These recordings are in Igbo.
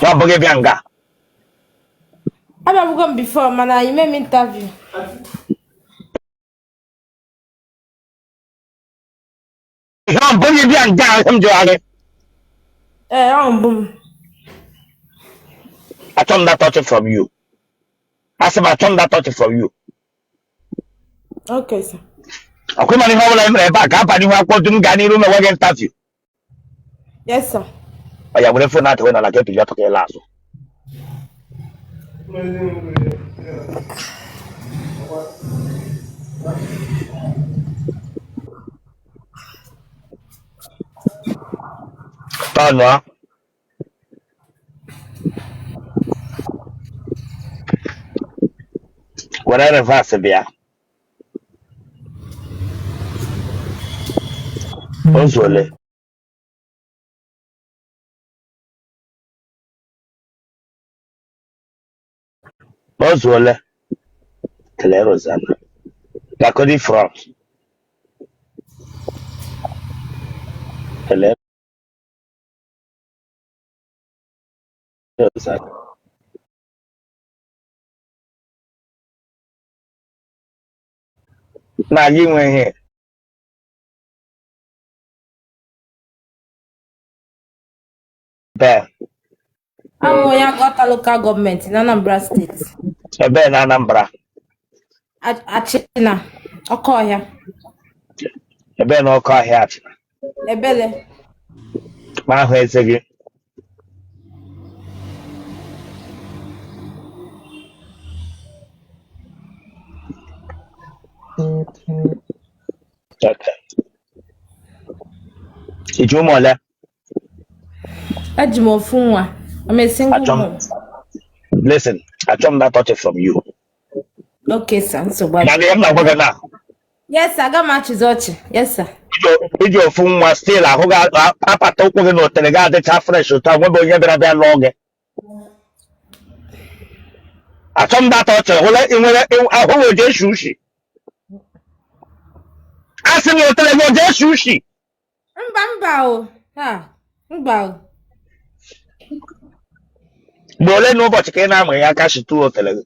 Ya ọ bụghị bịa nga. Abịabugo m before mana ime m interview. Ihe ọ bụghị bịa nga ahụ m jụrụ gị. Ee, ọ mbụ m. Achọ m that touch from you. Asị m achọ m that touch from you. Okay, sir. Ọkwa ịmara ihe ọbụla e mere ebe a ka aba n'ihu akwụkwọ dum gaa n'iru mewe gị interview. Yes, sir. Ọ ya were phone atịwe n'ala ka ebili ọtọ ka ịla azụ. Tọnụọ. Were reverse bịa. O zuole. O zuole. Kelee Rosanna. Gakodi front. Kelee Rosanna. Na gị nwe ihe. Bee. Abụ m onye Aguata Local Government na Anambra State. Ebee na Anambra? Achịna, Ọkọahịa. Ebee na Ọkọahịa Achịna? Ebele. Ma ahụ eze gị. Okay. I ji ụmụ ole? Eji m ofu nwa. I'm a single mom. Listen, achọ m that touch from you. Okay, sir. Nsogbu Na ihe m na-agwa gị na. Yes, sir. Aga m achịzi ọchị. Yes, sir. I ji ofu nwa still ahụ gị apata ụkwụ gị na otele gị adịcha fresh otu a nwebe onye bịara bịa lụọ gị. Achọ m that touch hụla ị nwere ahụ gị oji eshi ushi. A sị na otele gị oji eshi ushi. Mba mba o. Ha, mba o. Mgbe ole n'ụbọchị ka ị na-amụ ya aka shitụ otele gị?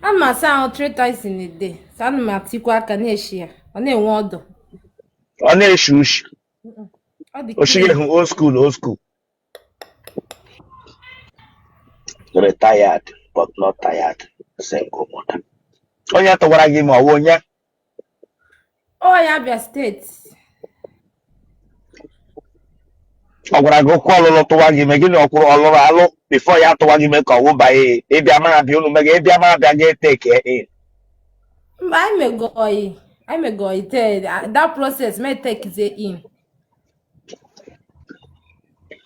Ana m asa ahụ three times in a day. So ana m atikwa aka na-eshi ya. Ọ na-enwe odour. Ọ na-eshi ushi. Ọ dị O shighi ehu old school old school. Retired but not tired. Single mother. Onye tụwara gị ime ọ wụ onye? Onye Abia State. Ọ gwara gị okwu ọlụlụ tụwa gị ime gị na ọkwụrụ ọlụrụ alụ before ya tụwa gị ime ka ọ wụbanye ịbịa mara bịa unu mega ịbịa mara bịa ga eteke in. Mba, anyị mego ọyị. Anyị mego ọyị tee that process may take in.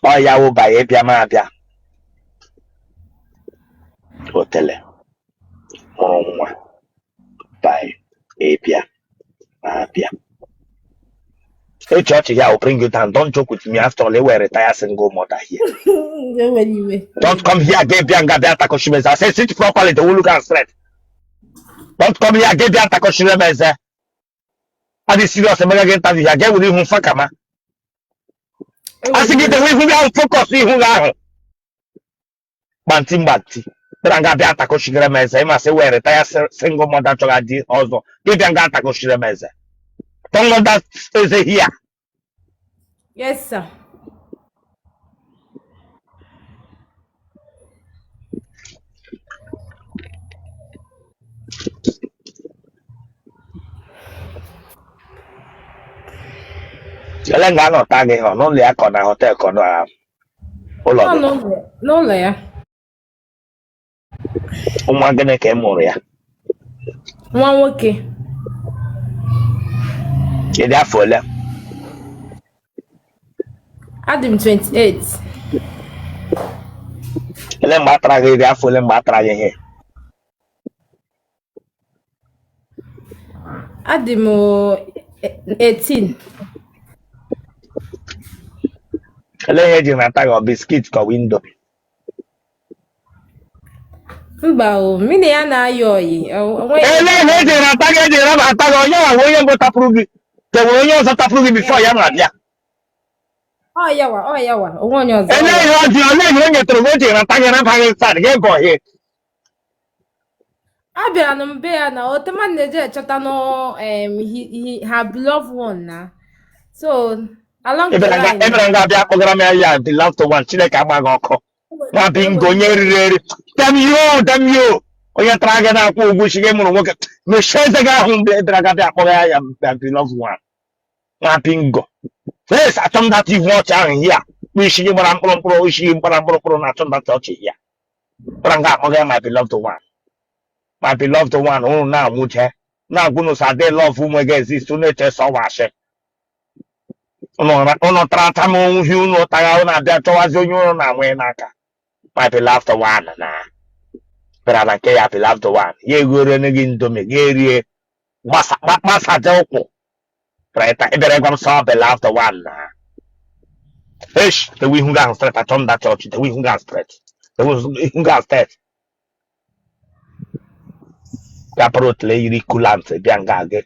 Ọ ya wụbanye ịbịa mara bịa otele mụrụ nwa by ịbịa na-abịa. Eche ọchị ya will bring you down. Don't joke with me. After all, we retire single mother here. Enwere iwe. Don't come here, gị bịa nga bịa takoshi m eze. I say sit properly, the look and straight. Don't come here, gị bịa takoshiri m eze. Adị serious emega gị interview ya, gị were ihu fakama. Asị gị dewe ihu gị ahụ focus ihu gị ahụ. Gbanti mgbanti bịara nga bịa takoshigere m eze ịma sị were retire single mother chọrọ di ọzọ gị bịa nga takoshire m eze. Don't want that eze here. Yes, sir. Ele nga anọta gị ọ n'ụlọ ya ka ọ na hotel ka ọ na ụlọ Ọ gị? N'ụlọ ya. Nwa gịnị ka ị mụrụ ya? Nwa nwoke. Ị dị afọ ole? Adị m 28. Ele mgbe a tara gị? Ị dị afọ ole mgbe a tara gị ihe? Adị m 18. Ele ihe eji na-ata gị, ọ biscuit ka ọ wụ Indomie? Mba o, mụ na ya na-ayị ọyị. Ele ihe eji na-ata gị, eji na-ata gị, onye nwa onye mbụ tapụrụ gị ka enwere onye ọzọ tapụrụ gị before ya na-abịa? Ọ yawa, ọ yawa, onwe onye ọzọ. Ele ihe ọ dị, ole ihe o nyetụrụ gị o ji rata gị rabaghị sad gị bọhie. A bịara na mbe ya na otema na-eje echọta nụ her beloved one na. So along the line. Ebere nga abịa kpọgara m ya ya beloved one. Chineke agba gị ọkụ. Nwa bingo, onye riri eri. Damn you, damn you. Onye tara gị na-akwụ ụgwọ isi gị mụrụ nwoke. Mechie eze gị ahụ mgbe ebere ga abịa kpọga ya ya beloved one. Nwa bingo. Yes, achọ m data ihu ọchị ahụ here. Kpụ isi gị gbara mkpụrụ mkpụrụ, isi gị gbara mkpụrụ mkpụrụ na achọ m data ọchị here. Bịara nga akpọga ya my beloved one. My beloved one, unu na-anwụche. Na-agwụ unu sa de love nwe gị exist, unu eche sọ washị. Unu tara ata m onwuhi unu tagha unu abịa chọwazi onye unu na-anwe n'aka. My beloved one na bịara na nke ya beloved one. Ya egoro gị Indomie, gị erie gbasaja ụkwụ. Bịara ịbịara ịgwa m sọ beloved one na. Eish, tewe ihu gị ahụ straight, achọ m that chọọchị, tewe ihu gị ahụ straight. Tewe ihu gị ahụ straight. Ya pụrụ otele yiri coolant bịa nga gị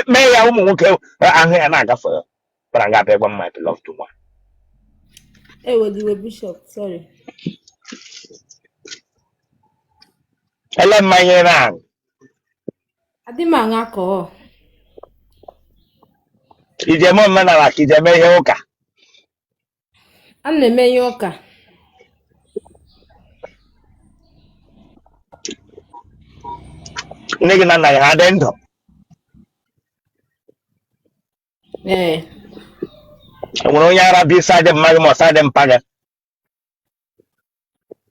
mee ya ụmụ nwoke ahụ ya na-agafe bịara nga abịa gwa m my beloved one. Eweliwe Bishop, sorry. Ele mmanya ị na-aṅụ? Adị m aṅụ alcohol. Iji eme omenala ka iji eme ihe ụka? A na-eme ihe ụka. Nne gị na nna gị ha dị ndụ? Ee. E nwere onye ara bi side mma gị ma ọ side mpa gị?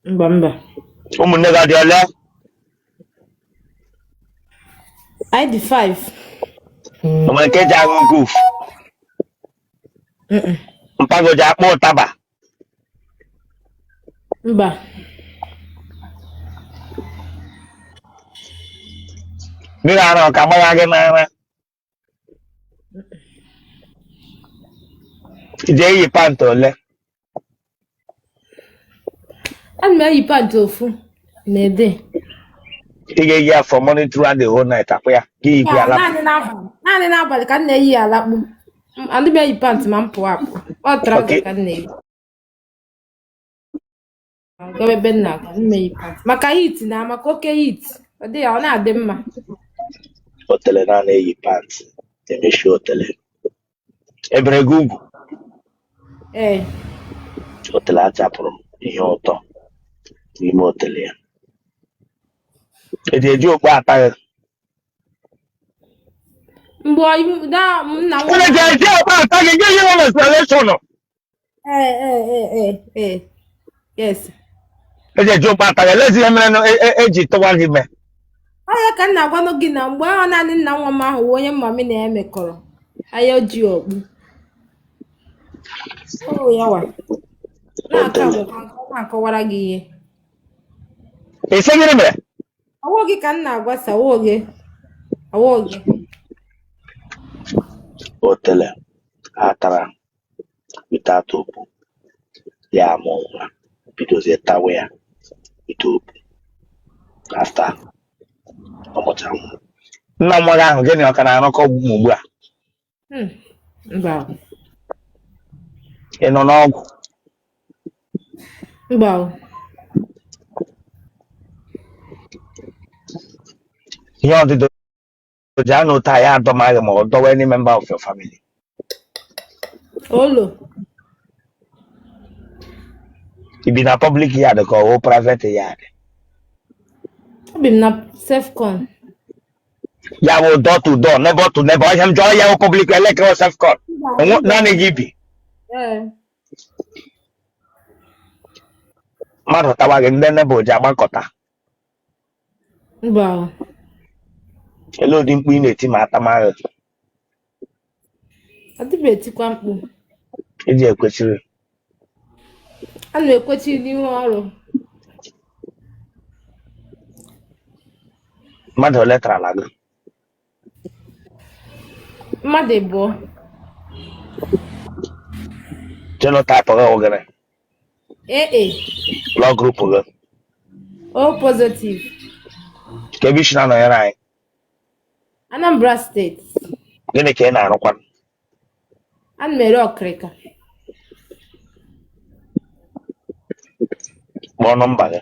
Mba, mba. Ụmụnne gị ọ dị ole? Anyị dị 5. O nwere nke ji aṅụ guf? Mpa gị o ji akpọ ụtaba? Mba. Mmiri ara ọ ka gbagha gị n'ara? I ji eyi pant ole? Ana m eyi pant ofu na ede. Ị ga-eyi ya from morning throughout the whole night, akpụ ya gị yikwa ya lapụ? Naanị n'abalị ka m na-eyi ya alakpu. Adị m eyi pant ma m pụọ apụ. Ọ trouser ka m na-eyi. Gawa ebe m na-aga, m eyi pant. Maka heat na maka oke heat. Ọ dị ya, ọ na-adị mma. Otele na eyi pant emechi otele. Ebere gị ugwu? Ee. Otele achapụrụ ihe ụtọ n'ime otele ya. Eji eji okpu ata gị? Mgbe na nna nwa. Eji eji okpu ata gị, gị nye m explanation. Ee, ee, ee, ee, ee. Yes. Eji eji okpu ata gị, elezi ihe mere eji tụwa gị ime? Ọ ya ka m na-agwanụ gị na mgbe ahụ naanị nna nwa m ahụ wụ onye mummy na ya mekọrọ. Anya ji okpu. O ya wa. Na-akọ na-akọwara gị ihe. Ị sị gịnị mere? Ọwụ gị ka m na-agwasa, ọwụ gị. Ọwụ gị. Otele atara without okpu ya amụ nwa bidozie tawa ya with okpu after ọ mụchara nwa. Nna nwa gị ahụ gịnị ọ ka na-arụkọ ọgwụ ugbu a? Mba. Ị nọ n'ọgwụ? Mba. Ihe ọdịdọ ji anụ taa ya adọmaghị ma ọ dọwa any member of your family? Olo. I bi na public yard ka ọ wụ private yard? Ebi m na self-con. Ya wụ door to door, neighbor to neighbor. Ihe m jụọ ya wụ public elekere self-con. Naanị gị bi? Ee. Mmadụ tawa gị, ndị neighbor ji agbakọta? Mba. Ele ụdị mkpu ị na-eti ma atamaghị? Adịbe etikwa mkpu. Iji ekwesịrị? A na-ekwechi n'ihu ọrụ. Mmadụ ole tarala gị? Mmadụ abụọ. Genotype gị wụ gịnị? AA. Blood group gị? O positive. Ka ebe isi na-anọnyere anyị? Anambra State. Gịnị ka ị na-arụkwa? Ana m ere ọkịrịka. Kpọọ nọmba gị.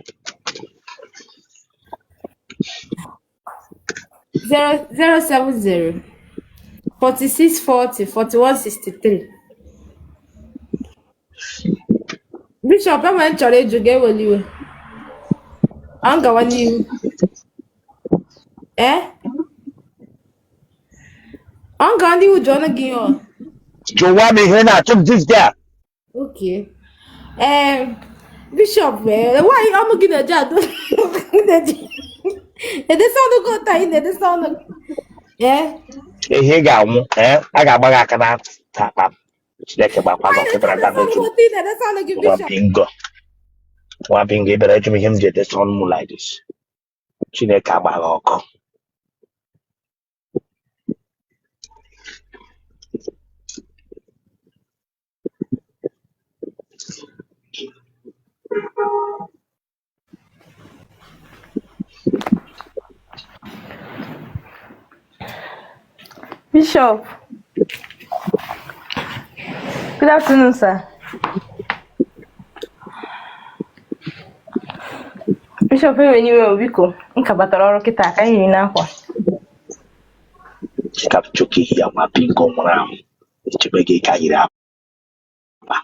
0 070 46 40 41 63. Bishop, enwere m chọrọ ịjụ gị, ewela iwe. Ọ m gawa n'ihu. Ee? Ọ m gawa n'ihu jụọ ọnụ gị ihe ọ? Jụwa m ihe na-achụ m this girl. Okay. Ee, Bishop, ee, nwaanyị ọnụ gị na-eji adụ na-eji edesa ọnụ gị ụta ị na-edesa ọnụ gị. Ee. Ihe ị ga-anwụ, ee, a ga-agba gị aka na ntị akpa m. Chineke gbakwa gị ọkụ bịara bịa jụ. Nwa bingo. Nwa bingo ị bịara ịjụ m ihe m ji edesa ọnụ m like this. Chineke agba gị ọkụ. Bishop. Good afternoon, sir. Bishop, ewena iwe biko, m ka batara ọrụ kịta ka m yiri n'akwa. Chika ya nwa bingo nwụrụ anwụ echebe gị ka yiri akwa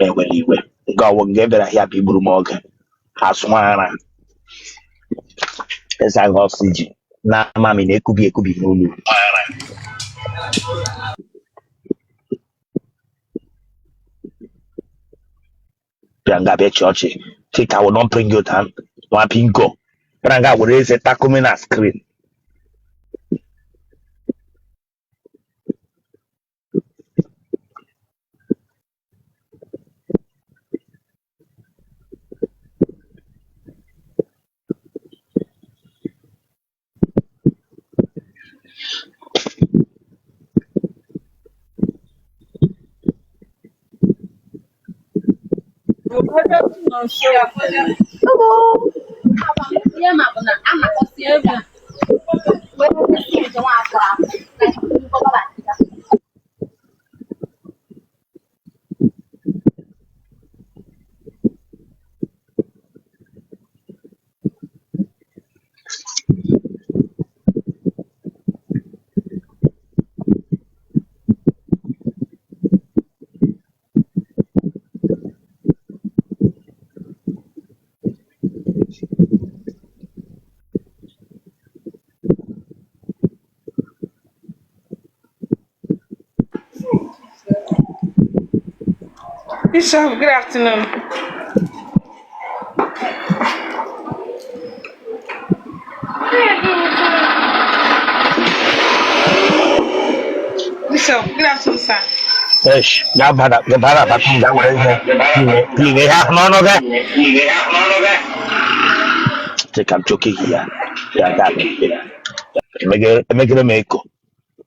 ewela iwe nke ọwụ nke bịara ahịa bụ igburu m oge asụ ara eze agha oxygen na amami na-ekubi ekubi n'olu. Bịa nga bịa chị ọchị. Think I will not bring you down. Nwa bingo bịara nga were eze takumi na screen. Bishop, good afternoon. Bishop, good afternoon, sir. Eish, gaa bara bara bata gaa were ihe tinye ihe ahụ n'ọnụ gị. Think I'm joking here. Ya gaa emegere m eko.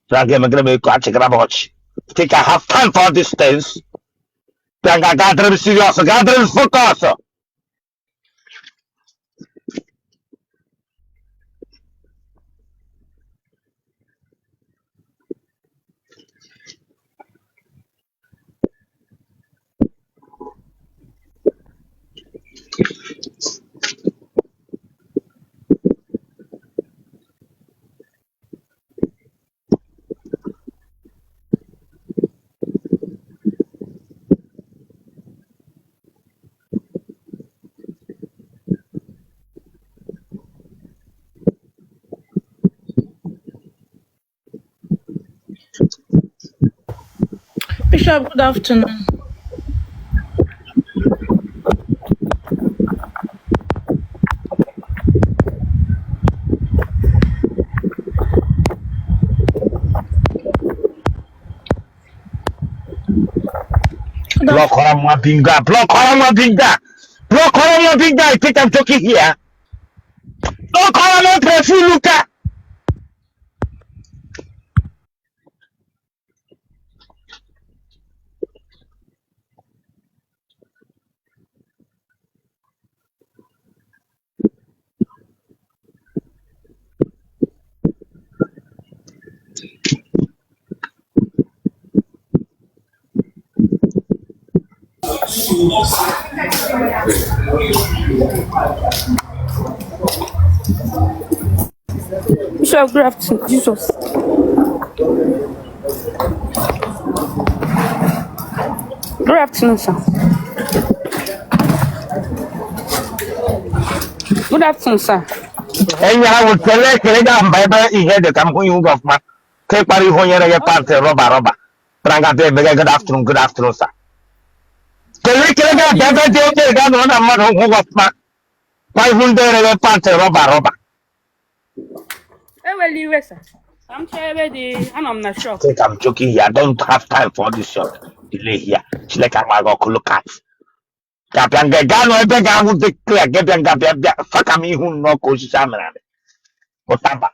Bịa emegere m eko achịgara m ọchị. Think I have time for all these things. Bịa nga gaa dịrị m serious, gaa dịrị m focus. Bishop, good afternoon. Good Block afternoon. ọra nwa bingo a, block ọra nwa bingo a. Block ọra nwa bingo a, I think I'm joking here. Block ọra nwa prefu Luka. Bishop, good afternoon. Jesus. Good afternoon, sir. Good afternoon, sir. Enyi ahụ kelee ekele ga mba ebe ihe dị ka m hụ ihu gị ọfụma ka ị kpara ihu onye rege pantị rọba rọba tara nga bịa emege good afternoon, good afternoon, sir. Kelee ekele ga bịa ebe dị oke ga nọrọ na mmadụ hụ gị ọfụma kwa ihu ndị rege pantị rọba rọba. Ewela iwe, sir. Ka m chọọ ebe dị, anọ m na shop. Think I'm joking here. I don't have time for this short delay here. Chineke agba gị ọkụ. Look at ga-abịa nga gaa nọ ebe ga-ahụ dị clear, ga bịa nga bịa bịa faka m ihu nnọọ ka osisi amịrị amị ụtaba.